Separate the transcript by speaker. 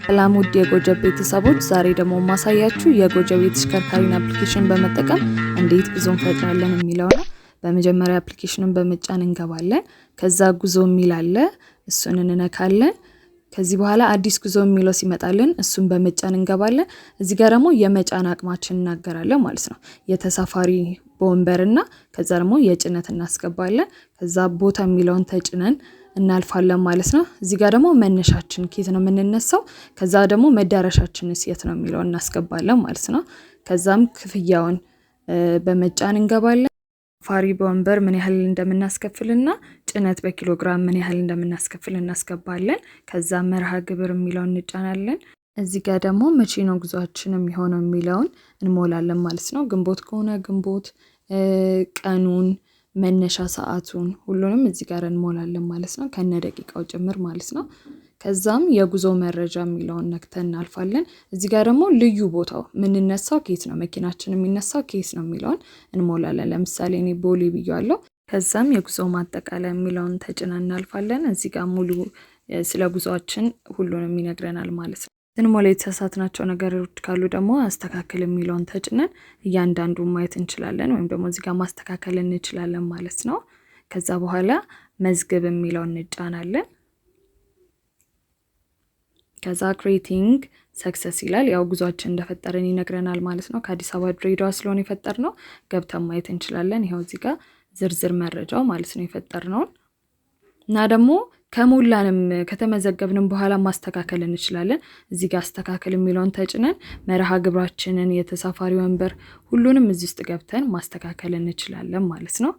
Speaker 1: ሰላም ውድ የጎጀብ ቤተሰቦች፣ ዛሬ ደግሞ ማሳያችሁ የጎጀብ የተሽከርካሪን application በመጠቀም እንዴት ጉዞ እንፈጥራለን የሚለው ነው። በመጀመሪያ application ኑን በመጫን እንገባለን። ከዛ ጉዞ የሚል አለ፣ እሱን እንነካለን። ከዚህ በኋላ አዲስ ጉዞ የሚለው ሲመጣልን እሱን በመጫን እንገባለን። እዚህ ጋር ደግሞ የመጫን አቅማችን እናገራለን ማለት ነው። የተሳፋሪ በወንበርና ከዛ ደግሞ የጭነት እናስገባለን። ከዛ ቦታ የሚለውን ተጭነን እናልፋለን ማለት ነው። እዚህ ጋር ደግሞ መነሻችን ከየት ነው የምንነሳው፣ ከዛ ደግሞ መዳረሻችንስ የት ነው የሚለውን እናስገባለን ማለት ነው። ከዛም ክፍያውን በመጫን እንገባለን። ተሳፋሪ በወንበር ምን ያህል እንደምናስከፍልና ጭነት በኪሎግራም ምን ያህል እንደምናስከፍል እናስገባለን። ከዛ መርሃ ግብር የሚለውን እንጫናለን። እዚህ ጋር ደግሞ መቼ ነው ጉዟችን የሚሆነው የሚለውን እንሞላለን ማለት ነው። ግንቦት ከሆነ ግንቦት ቀኑን፣ መነሻ ሰዓቱን ሁሉንም እዚህ ጋር እንሞላለን ማለት ነው፣ ከነ ደቂቃው ጭምር ማለት ነው። ከዛም የጉዞ መረጃ የሚለውን ነክተን እናልፋለን። እዚህ ጋር ደግሞ ልዩ ቦታው የምንነሳው ከየት ነው፣ መኪናችን የሚነሳው ከየት ነው የሚለውን እንሞላለን። ለምሳሌ እኔ ቦሌ ብያለሁ። ከዛም የጉዞ ማጠቃለያ የሚለውን ተጭነን እናልፋለን። እዚህ ጋር ሙሉ ስለ ጉዞአችን ሁሉንም ይነግረናል ማለት ነው። ስንሞላ የተሳሳትናቸው ነገሮች ካሉ ደግሞ አስተካክል የሚለውን ተጭነን እያንዳንዱን ማየት እንችላለን፣ ወይም ደግሞ እዚህ ጋር ማስተካከል እንችላለን ማለት ነው። ከዛ በኋላ መዝግብ የሚለውን እንጫናለን። ከዛ creating success ይላል። ያው ጉዟችን እንደፈጠርን ይነግረናል ማለት ነው። ከአዲስ አበባ ድሬዳዋ ስለሆነ የፈጠርነው ገብተን ማየት እንችላለን። ይኸው እዚህ ጋር ዝርዝር መረጃው ማለት ነው የፈጠርነውን እና ደግሞ ከሞላንም ከተመዘገብንም በኋላ ማስተካከል እንችላለን። እዚህ ጋር አስተካከል የሚለውን ተጭነን መርሃ ግብራችንን፣ የተሳፋሪ ወንበር ሁሉንም እዚህ ውስጥ ገብተን ማስተካከል እንችላለን ማለት ነው።